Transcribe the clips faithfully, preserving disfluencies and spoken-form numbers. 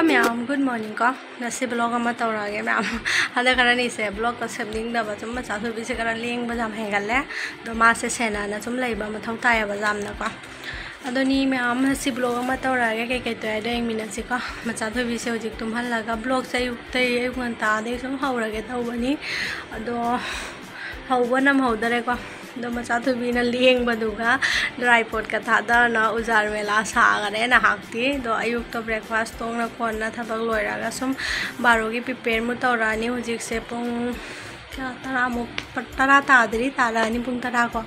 ꯃꯌꯥꯝ, good morning ꯀꯣ꯫ ꯉꯁꯤ vlog ꯑꯃ ꯇꯧꯔꯛꯑꯒꯦ ꯃꯌꯥꯝ꯫ ꯍꯟꯗꯛ ꯈꯔꯅꯤꯁꯦ vlogꯀ ꯁꯦꯝꯅꯤꯡꯗꯕ, ꯁꯨꯝ ꯃꯆꯥ ꯊꯣꯏꯕꯤꯁꯦ ꯈꯔ ꯂꯦꯡꯕ ꯌꯥꯝ ꯍꯦꯟꯒꯠꯂꯦ꯫ ꯑꯗꯣ ꯃꯥꯁꯦ ꯁꯦꯟꯅꯅ ꯁꯨꯝ ꯂꯩꯕ ꯃꯊꯧ ꯇꯥꯏꯌꯦꯕ ꯌꯥꯝꯅꯀꯣ꯫ ꯑꯗꯨꯅꯤ ꯃꯌꯥꯝ, ꯉꯁꯤ vlog ꯑꯃ ꯇꯧꯔꯛꯑꯒꯦ꯫ ꯀꯩꯀꯩ ꯇꯧꯋꯦ ꯍꯥꯏꯗꯣ ꯌꯦꯡꯃꯤꯟꯅꯁꯤꯀꯣ꯫ ꯃꯆꯥ ꯊꯣꯏꯕꯤꯁꯦ ꯍꯧꯖꯤꯛ ꯇꯨꯝꯍꯜꯂꯒ vlogꯁꯦ ꯑꯌꯨꯛꯇꯩ, ꯑꯌꯨꯛ ꯉꯟꯇꯥꯗꯩ ꯁꯨꯝ ꯍꯧꯔꯒꯦ ꯇꯧꯕꯅꯤ꯫ ꯑꯗꯣ ꯍꯧꯕ ꯅꯝꯍꯧꯗꯔꯦꯀꯣ꯫ ꯑꯗꯣ ꯃꯆꯥ ꯊꯣꯏꯕꯤꯅ ꯂꯦꯡꯕꯗꯨꯒ ꯗ꯭ꯔꯥꯏ ꯄꯣꯠꯀ ꯊꯥꯗꯔꯅ ꯎꯖꯥꯔ ꯃꯦꯂꯥ ꯁꯥꯈꯔꯦ ꯅꯍꯥꯛꯇꯤ꯫ ꯑꯗꯣ ꯑꯌꯨꯛꯇ breakfast ꯇꯣꯡꯅ ꯈꯣꯠꯅ ꯊꯕꯛ ꯂꯣꯏꯔꯒ ꯁꯨꯝ ꯕꯥꯔꯣꯒꯤ prepare ꯑꯃꯨꯛ ꯇꯧꯔꯛꯑꯅꯤ꯫ ꯍꯧꯖꯤꯛꯁꯦ ꯄꯨꯡ ꯀꯌꯥ, ꯇꯔꯥꯃꯨꯛ, ꯇꯔꯥ ꯇꯥꯗ꯭ꯔꯤ, ꯇꯥꯔꯛꯑꯅꯤ ꯄꯨꯡ ꯇꯔꯥ ꯀꯣ꯫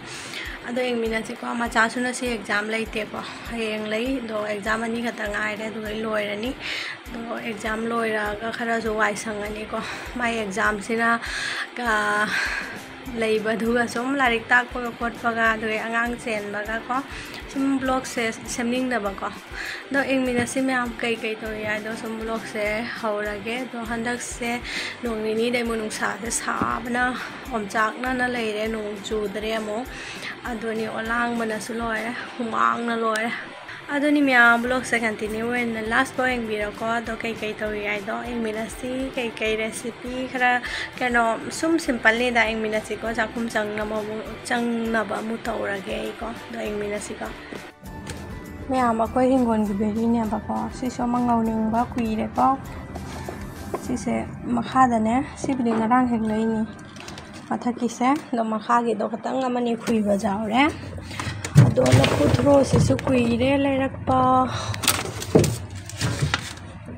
ꯑꯗꯣ ꯌꯦꯡꯃꯤꯟꯅꯁꯤꯀꯣ, ꯃꯆꯥꯁꯨ ꯉꯁꯤ exam ꯂꯩꯇꯦꯀꯣ, ꯍꯌꯦꯡ ꯂꯩ꯫ ꯑꯗꯣ exam ꯑꯅꯤ ꯈꯛꯇ ꯉꯥꯏꯔꯦ, ꯑꯗꯨꯒ ꯂꯣꯏꯔꯅꯤ꯫ ꯑꯗꯣ exam ꯂꯣꯏꯔꯒ ꯈꯔꯁꯨ ꯋꯥꯏ ꯁꯪꯉꯅꯤꯀꯣ꯫ ꯃꯥꯏ examꯁꯤꯅ, ꯑ, ꯂꯩꯕꯗꯨꯒ ꯁꯨꯝ ꯂꯥꯏꯔꯤꯛ ꯇꯥꯛꯄꯒ ꯈꯣꯠꯄꯒ, ꯑꯗꯨꯒ ꯑꯉꯥꯡ ꯆꯦꯟꯕꯒ ꯀꯣ, ꯁꯨꯝ vlogꯁꯦ ꯁꯦꯝꯅꯤꯡꯗꯕꯀꯣ꯫ ꯑꯗꯣ ꯌꯦꯡꯃꯤꯟꯅꯁꯤ ꯃꯌꯥꯝ, ꯀꯩ ꯀꯩ ꯇꯧꯔꯤ ꯍꯥꯏꯗꯣ ꯁꯨꯝ vlogꯁꯦ ꯍꯧꯔꯒꯦ꯫ ꯑꯗꯣ ꯍꯟꯗꯛꯁꯦ ꯅꯣꯡ ꯅꯤꯅꯤꯗꯩ ꯑꯃꯨꯛ ꯅꯨꯡꯁꯥꯁꯦ ꯁꯥꯕꯅ ꯑꯣꯝꯆꯥꯛꯅꯅ ꯂꯩꯔꯦ, ꯅꯣꯡ ꯆꯨꯗ꯭ꯔꯦ ꯑꯃꯨꯛ꯫ ꯑꯗꯨꯅꯤ, ꯑꯣꯂꯥꯡꯕꯅꯁꯨ ꯂꯣꯏꯔꯦ, ꯍꯨꯃꯥꯡꯅ ꯂꯣꯏꯔꯦ꯫ ꯑꯗꯨꯅꯤ ꯃꯌꯥꯝ, vlogꯁꯦ continue ꯑꯣꯏꯅ last ꯐꯥꯎ ꯌꯦꯡꯕꯤꯔꯣꯀꯣ꯫ ꯑꯗꯣ ꯀꯩꯀꯩ ꯇꯧꯔꯤ ꯍꯥꯏꯗꯣ ꯌꯦꯡꯃꯤꯟꯅꯁꯤ꯫ ꯀꯩꯀꯩ recipe ꯈꯔ, ꯀꯩꯅꯣ, ꯁꯨꯝ simpleꯅꯤꯗ, ꯌꯦꯡꯃꯤꯟꯅꯁꯤꯀꯣ꯫ ꯆꯥꯛꯈꯨꯝ ꯆꯪꯅꯕ ꯑꯃꯨꯛ, ꯆꯪꯅꯕ ꯑꯃꯨꯛ ꯇꯧꯔꯒꯦ ꯑꯩꯀꯣ꯫ ꯑꯗꯣ ꯌꯦꯡꯃꯤꯟꯅꯁꯤꯀꯣ꯫ ꯃꯌꯥꯝ, ꯑꯩꯈꯣꯏ ꯍꯤꯡꯒꯣꯜꯒꯤ ꯕꯦꯔꯤꯅꯦꯕꯀꯣ꯫ ꯁꯤꯁꯨ ꯑꯃ ꯉꯧꯅꯤꯡꯕ ꯀꯨꯏꯔꯦꯀꯣ꯫ ꯁꯤꯁꯦ ꯃꯈꯥꯗꯅꯦ, ꯁꯤꯕꯨꯗꯤ ꯉꯔꯥꯡ ꯍꯦꯛ ꯂꯩꯅꯤ꯫ ꯃꯊꯛꯀꯤꯁꯦ, ꯑꯗꯣ ꯃꯈꯥꯒꯤꯗꯣ ꯈꯇꯪ ꯑꯃꯅꯤ ꯈꯨꯏꯕ ꯌꯥꯎꯔꯦ꯫ ꯑꯗꯣ ꯂꯐꯨ ꯊꯔꯣꯁꯤꯁꯨ ꯀꯨꯏꯔꯦ ꯂꯩꯔꯛꯄ,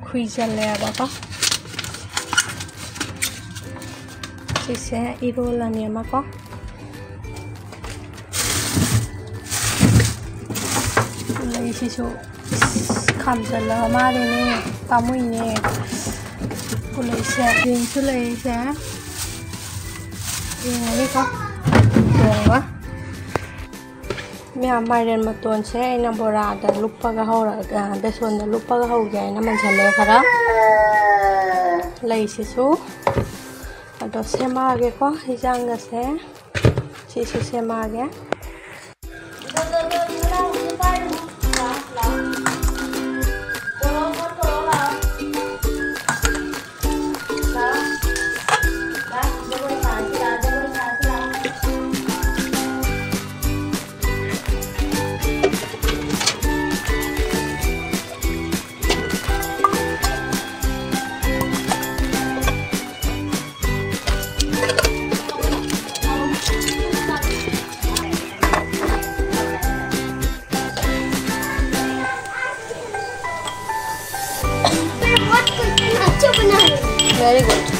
ꯈꯨꯏꯖꯜꯂꯦꯕꯀꯣ꯫ ꯁꯤꯁꯦ ꯏꯔꯣꯜꯂꯅꯤ ꯑꯃꯀꯣ꯫ ꯄꯨꯂꯩꯁꯤꯁꯨ, ꯏꯁ, ꯈꯥꯝꯖꯜꯂꯒ ꯃꯥꯜꯂꯦꯅꯦ, ꯄꯥꯝꯃꯨꯏꯅꯦ꯫ ꯄꯨꯂꯩꯁꯦ, ꯕꯤꯟꯁꯁꯨ ꯂꯩꯔꯤꯁꯦ꯫ ꯌꯦꯡꯉꯅꯤꯀꯣ꯫ ꯊꯣꯡꯕ꯫ ꯃꯌꯥꯝ, ꯃꯥꯏꯔꯦꯟ ꯃꯇꯣꯟꯁꯦ ꯑꯩꯅ ꯕꯣꯔꯥꯗ ꯂꯨꯞꯄꯒ ꯍꯧꯔꯒ, ꯕꯦꯁꯣꯟꯗ ꯂꯨꯞꯄꯒ ꯍꯧꯒꯦ ꯍꯥꯏꯅ ꯃꯟꯁꯜꯂꯦ ꯈꯔ꯫ ꯂꯩꯁꯤꯁꯨ꯫ ꯑꯗꯣ ꯁꯦꯝꯃꯛꯑꯒꯦꯀꯣ, ꯍꯤꯟꯖꯥꯡꯒꯁꯦ꯫ ꯁꯤꯁꯨ ꯁꯦꯝꯃꯛꯑꯒꯦ꯫ Very good.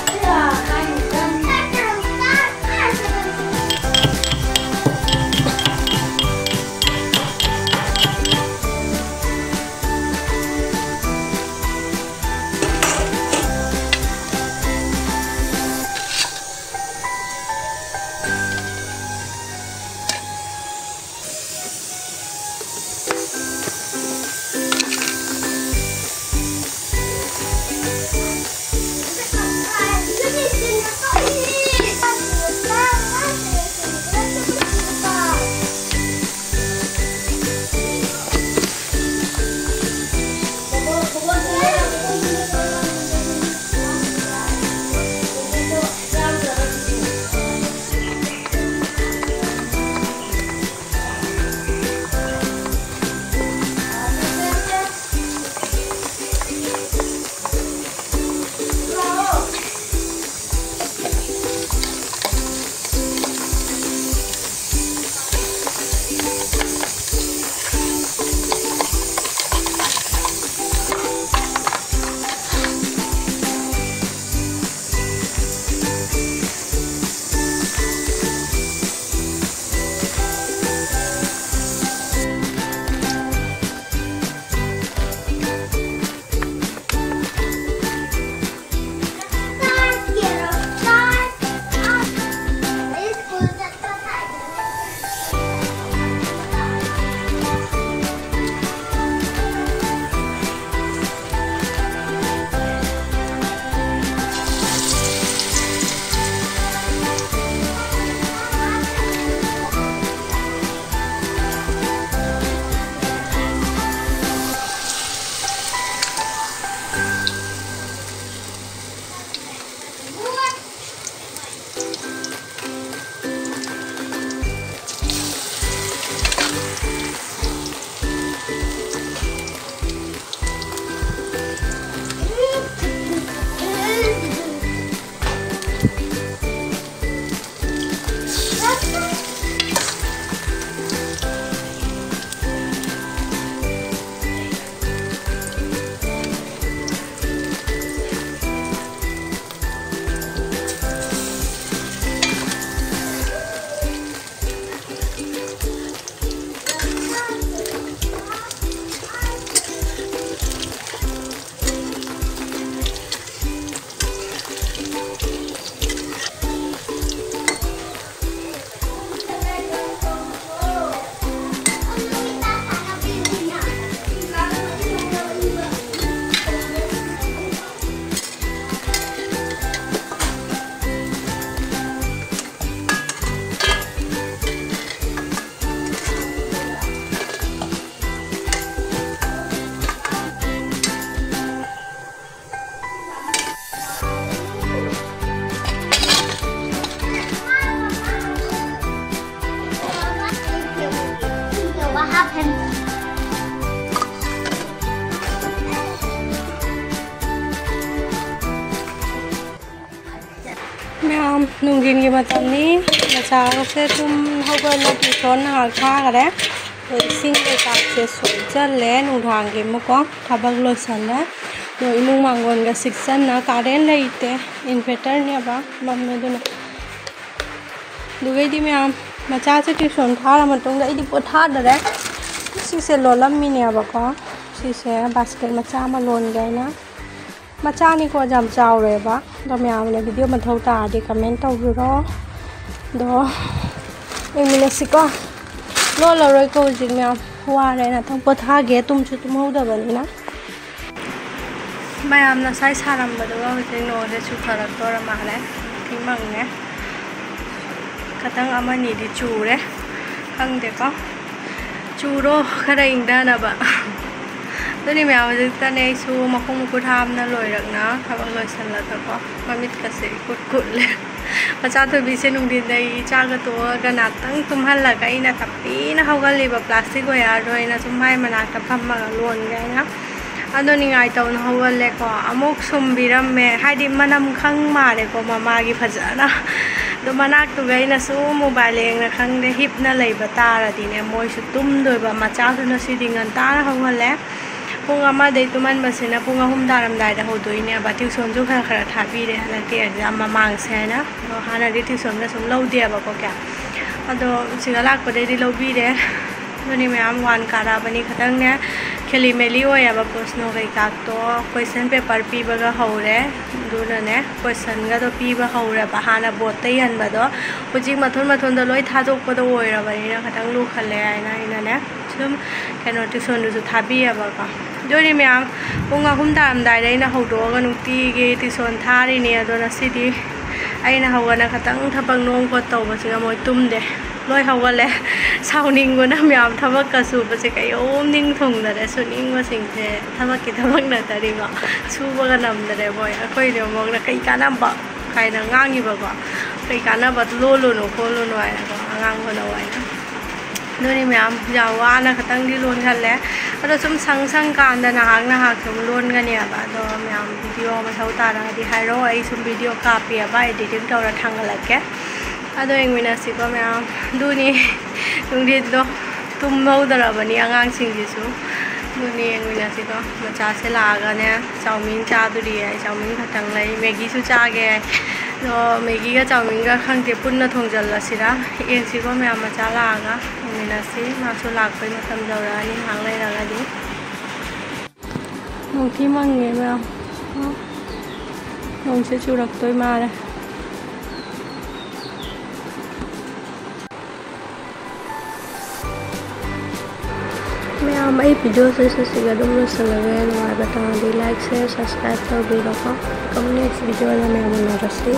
ꯃꯌꯥꯝ, ꯅꯨꯡꯊꯤꯟꯒꯤ ꯃꯇꯝꯅꯤ꯫ ꯃꯆꯥꯁꯦ ꯇꯨꯝ ꯍꯧꯒꯠꯂ tuition ꯉꯥꯏꯍꯥꯛ ꯊꯥꯈꯔꯦ꯫ ꯑꯗꯣ ꯏꯁꯤꯡ ꯀꯩꯀꯥꯁꯦ ꯁꯣꯛꯆꯜꯂꯦ, ꯅꯨꯡꯗꯥꯡꯒꯤ ꯑꯃꯨꯛꯀꯣ ꯊꯕꯛ ꯂꯣꯏꯁꯜꯂꯦ꯫ ꯑꯗꯣ ꯏꯃꯨꯡ ꯃꯥꯡꯒꯣꯟꯒ ꯁꯤꯛꯆꯟꯅ, current ꯂꯩꯇꯦ, inverterꯅꯦꯕ, ꯃꯝꯃꯦ꯫ ꯑꯗꯨꯅ ꯑꯗꯨꯒꯩꯗꯤ ꯃꯌꯥꯝ, ꯃꯆꯥꯁꯦ tuition ꯊꯥꯔ ꯃꯇꯨꯡꯗ ꯑꯩꯗꯤ ꯄꯣꯊꯥꯗꯔꯦ꯫ ꯁꯤꯁꯦ ꯂꯣꯜꯂꯝꯃꯤꯅꯦꯕꯀꯣ꯫ ꯁꯤꯁꯦ basket ꯃꯆꯥ ꯑꯃ ꯂꯣꯟꯒꯦ ꯍꯥꯏꯅ꯫ ꯃꯆꯥꯅꯤꯀꯣ, ꯌꯥꯝ ꯆꯥꯎꯔꯣꯏꯕ꯫ ꯑꯗꯣ ꯃꯌꯥꯝꯅ video ꯃꯊꯧ ꯇꯥꯔꯗꯤ comment ꯇꯧꯕꯤꯔꯣ꯫ ꯑꯗꯣ ꯌꯦꯡꯃꯤꯟꯅꯁꯤꯀꯣ꯫ ꯂꯣꯜꯂꯔꯣꯏꯀꯣ ꯍꯧꯖꯤꯛ ꯃꯌꯥꯝ꯫ ꯋꯥꯔꯦ, ꯉꯥꯛꯇꯪ ꯄꯣꯊꯥꯒꯦ꯫ ꯇꯨꯝꯁꯨ ꯇꯨꯝꯍꯧꯗꯕꯅꯤꯅ꯫ ꯃꯌꯥꯝ ꯉꯁꯥꯏ ꯁꯥꯔꯝꯕꯗꯨꯒ ꯍꯧꯖꯤꯛ ꯅꯣꯡꯁꯦ ꯆꯨꯊꯔꯛꯇꯣꯔ ꯃꯥꯜꯂꯦ꯫ ꯏꯃꯪꯅꯦ꯫ ꯈꯇꯪ ꯑꯃꯅꯤꯗꯤ ꯆꯨꯔꯦ꯫ ꯈꯪꯗꯦꯀꯣ꯫ ꯆꯨꯔꯣ ꯈꯔ ꯏꯪꯊꯅꯕ꯫ ꯑꯗꯨꯅꯤ ꯃꯌꯥꯝ, ꯍꯧꯖꯤꯛꯇꯅꯦ ꯑꯩꯁꯨ ꯃꯈꯣꯡ ꯃꯈꯨꯠ ꯍꯥꯝꯅ ꯂꯣꯏꯔꯛꯅ ꯊꯕꯛ ꯂꯣꯏꯁꯜꯂꯒꯀꯣ꯫ ꯃꯃꯤꯠꯀꯁꯦ ꯏꯀꯨꯠ ꯀꯨꯠꯂꯦ꯫ ꯃꯆꯥ ꯊꯣꯏꯕꯤꯁꯦ ꯅꯨꯡꯊꯤꯟꯗ ꯑꯩ ꯆꯥꯒ ꯇꯣꯛꯑꯒ ꯉꯥꯛꯇꯪ ꯇꯨꯝꯍꯜꯂꯒ ꯑꯩꯅ ꯇꯞꯄꯤꯅ ꯍꯧꯒꯠꯂꯤꯕ plastic wireꯗꯣ ꯑꯩꯅ ꯁꯨꯝ ꯃꯥꯏ ꯃꯅꯥꯛꯇ ꯐꯝꯃꯒ ꯂꯣꯟꯒꯦ ꯍꯥꯏꯅ꯫ ꯑꯗꯣ ꯅꯤꯡꯉꯥꯏ ꯇꯧꯅ ꯍꯧꯒꯠꯂꯦꯀꯣ꯫ ꯑꯃꯨꯛ ꯁꯨꯝꯕꯤꯔꯝꯃꯦ꯫ ꯍꯥꯏꯗꯤ ꯃꯅꯝ ꯈꯪ ꯃꯥꯜꯂꯦꯀꯣ ꯃꯃꯥꯒꯤ ꯐꯖꯅ꯫ ꯑꯗꯣ ꯃꯅꯥꯛꯇꯨꯒ ꯑꯩꯅ ꯁꯨꯝ mobile ꯌꯦꯡꯅ ꯈꯪꯗꯦ ꯍꯤꯞꯅ ꯂꯩꯕ ꯇꯥꯔꯗꯤꯅꯦ ꯃꯣꯏꯁꯨ ꯇꯨꯝꯗꯣꯏꯕ꯫ ꯃꯆꯥꯁꯨ ꯉꯁꯤꯗꯤ ꯉꯟꯇꯥꯅ ꯍꯧꯒꯠꯂꯦ꯫ ꯄꯨꯡ ꯑꯃꯗꯩ ꯇꯨꯝꯍꯟꯕꯁꯤꯅ ꯄꯨꯡ ꯑꯍꯨꯝ ꯇꯥꯔꯝꯗꯥꯏꯗ ꯍꯧꯗꯣꯛꯏꯅꯦꯕ꯫ Tuitionꯁꯨ ꯈꯔ ꯈꯔ ꯊꯥꯕꯤꯔꯦ ꯍꯟꯗꯛꯇꯤ exam ꯃꯃꯥꯡꯁꯦ ꯍꯥꯏꯅ꯫ ꯑꯗꯣ ꯍꯥꯟꯅꯗꯤ tuitionꯒ ꯁꯨꯝ ꯂꯧꯗꯦꯕꯀꯣ ꯀꯌꯥ꯫ ꯑꯗꯣ ꯁꯤꯗ ꯂꯥꯛꯄꯗꯩꯗꯤ ꯂꯧꯕꯤꯔꯦ꯫ ꯑꯗꯨꯅꯤ ꯃꯌꯥꯝ ꯋꯥꯟ ꯀꯥꯔꯛꯑꯕꯅꯤ꯫ ꯈꯇꯪꯅꯦ ꯈꯦꯂꯤ ꯃꯦꯂꯤ ꯑꯣꯏꯌꯦꯕ ꯄ꯭ꯔꯣꯁꯅꯣ ꯀꯩꯀꯥꯗꯣ꯫ Question paper ꯄꯤꯕꯒ ꯍꯧꯔꯦ꯫ ꯑꯗꯨꯅꯅꯦ questionꯒꯗꯣ ꯄꯤꯕ ꯍꯧꯔꯦꯕ꯫ ꯍꯥꯟꯅ boardꯇ ꯌꯦꯟꯕꯗꯣ ꯍꯧꯖꯤꯛ ꯃꯊꯣꯟ ꯃꯊꯣꯟꯗ ꯂꯣꯏ ꯊꯥꯗꯣꯛꯄꯗꯣ ꯑꯣꯏꯔꯕꯅꯤꯅ ꯈꯇꯪ ꯂꯨꯈꯠꯂꯦ ꯍꯥꯏꯅ ꯑꯩꯅꯅꯦ ꯁꯨꯝ ꯀꯩꯅꯣ tuitionꯗꯨꯁꯨ ꯊꯥꯕꯤꯌꯦꯕꯀꯣ꯫ ꯑꯗꯨꯅꯤ ꯃꯌꯥꯝ ꯄꯨꯡ ꯑꯍꯨꯝ ꯇꯥꯔꯝꯗꯥꯏꯗ ꯑꯩꯅ ꯍꯧꯗꯣꯛꯑꯒ ꯅꯨꯡꯇꯤꯒꯤ tuition ꯊꯥꯔꯤꯅꯦ꯫ ꯑꯗꯣ ꯉꯁꯤꯗꯤ ꯑꯩꯅ ꯍꯧꯒꯠꯅ ꯈꯇꯪ ꯊꯕꯛ ꯅꯣꯝ ꯈꯣꯠ ꯇꯧꯕꯁꯤꯒ ꯃꯣꯏ ꯇꯨꯝꯗꯦ꯫ ꯂꯣꯏ ꯍꯧꯒꯠꯂꯦ꯫ ꯁꯥꯎꯅꯤꯡꯕꯅ ꯃꯌꯥꯝ ꯊꯕꯛꯀ ꯁꯨꯕꯁꯦ ꯀꯩꯗꯣꯝ ꯅꯤꯡ ꯊꯨꯡꯗꯔꯦ꯫ ꯁꯨꯅꯤꯡꯕꯁꯤꯡꯁꯦ ꯊꯕꯛꯀꯤ ꯊꯕꯛ ꯅꯠꯇꯔꯤꯀꯣ꯫ ꯁꯨꯕꯒ ꯅꯝꯗꯔꯦ ꯃꯣꯏ꯫ ꯑꯩꯈꯣꯏꯅ ꯑꯃꯨꯛꯅ ꯀꯩ ꯀꯥꯟꯅꯕ ꯀꯥꯏꯅ ꯉꯥꯡꯉꯤꯕꯀꯣ꯫ ꯀꯩ ꯀꯥꯟꯅꯕ ꯂꯣꯜꯂꯨꯅꯨ ꯈꯣꯠꯂꯨꯅꯨ ꯍꯥꯏꯅꯀꯣ꯫ ꯑꯉꯥꯡ ꯍꯣꯠꯅꯧ ꯍꯥꯏꯅ꯫ ꯑꯗꯨꯅꯤ ꯃꯌꯥꯝ, ꯌꯥꯝ ꯋꯥꯅ ꯈꯇꯪꯗꯤ ꯂꯣꯟꯈꯜꯂꯦ꯫ ꯑꯗꯣ ꯁꯨꯝ ꯁꯪ ꯁꯪ ꯀꯥꯟꯗ ꯅꯍꯥꯛ ꯅꯍꯥꯛ ꯁꯨꯝ ꯂꯣꯟꯒꯅꯦꯕ꯫ ꯑꯗꯣ ꯃꯌꯥꯝ, ꯚꯤꯗꯤꯑꯣ ꯃꯊꯧ ꯇꯥꯔꯒꯗꯤ ꯍꯥꯏꯔꯛꯑꯣ꯫ ꯑꯩ ꯁꯨꯝ ꯚꯤꯗꯤꯑꯣ ꯀꯥꯞꯄꯤꯑꯕ, ꯏꯗꯤꯇꯤꯡ ꯇꯧꯔ ꯊꯥꯡꯒꯠꯂꯛꯀꯦ꯫ ꯑꯗꯣ ꯌꯦꯡꯃꯤꯟꯅꯁꯤꯀꯣ ꯃꯌꯥꯝ꯫ ꯑꯗꯨꯅꯤ, ꯅꯨꯡꯊꯤꯟꯗꯣ ꯇꯨꯝꯍꯧꯗꯔꯕꯅꯤ ꯑꯉꯥꯡꯁꯤꯡꯁꯤꯁꯨ꯫ ꯑꯗꯨꯅꯤ, ꯌꯦꯡꯃꯤꯟꯅꯁꯤꯀꯣ꯫ ꯃꯆꯥꯁꯦ ꯂꯥꯛꯑꯒꯅꯦ, ꯆꯥꯎꯃꯤꯟ ꯆꯥꯗꯣꯔꯤꯌꯦ꯫ ꯑꯩ ꯆꯥꯎꯃꯤꯟ ꯈꯛꯇꯪ ꯂꯩ꯫ ꯃꯦꯒꯤꯁꯨ ꯆꯥꯒꯦ꯫ ꯑꯗꯣ ꯃꯦꯒꯤꯒ ꯆꯥꯎꯃꯤꯟꯒ ꯈꯪꯗꯦ, ꯄꯨꯟꯅ ꯊꯣꯡꯖꯜꯂꯁꯤꯔꯥ? ꯌꯦꯡꯁꯤꯀꯣ ꯃꯌꯥꯝ, ꯃꯆꯥ ꯂꯥꯛꯑꯒ ꯌꯦꯡꯃꯤꯟꯅꯁꯤ꯫ ꯃꯥꯁꯨ ꯂꯥꯛꯄꯩ ꯃꯇꯝ ꯌꯧꯔꯛꯑꯅꯤ ꯉꯥꯏꯍꯥꯛ ꯂꯩꯔꯒꯗꯤ꯫ ꯅꯣꯡꯊꯤ ꯃꯪꯉꯦ ꯃꯌꯥꯝ꯫ ꯅꯣꯡꯁꯦ ꯆꯨꯔꯛꯇꯣꯏ ꯃꯥꯜꯂꯦ꯫ ꯃꯌꯥꯝ, ꯑꯩ ꯚꯤꯗꯤꯑꯣꯁꯦ ꯁꯤꯁꯤꯒ ꯑꯗꯨꯝ ꯂꯣꯏꯁꯤꯜꯂꯒꯦ꯫ ꯅꯨꯡꯉꯥꯏꯕ ꯇꯥꯔꯗꯤ like, share, subscribe ꯇꯧꯕꯤꯔꯣꯀꯣ꯫ ꯀꯝ next ꯚꯤꯗꯤꯑꯣꯗ ꯃꯌꯥꯝ ꯎꯅꯔꯁꯤ꯫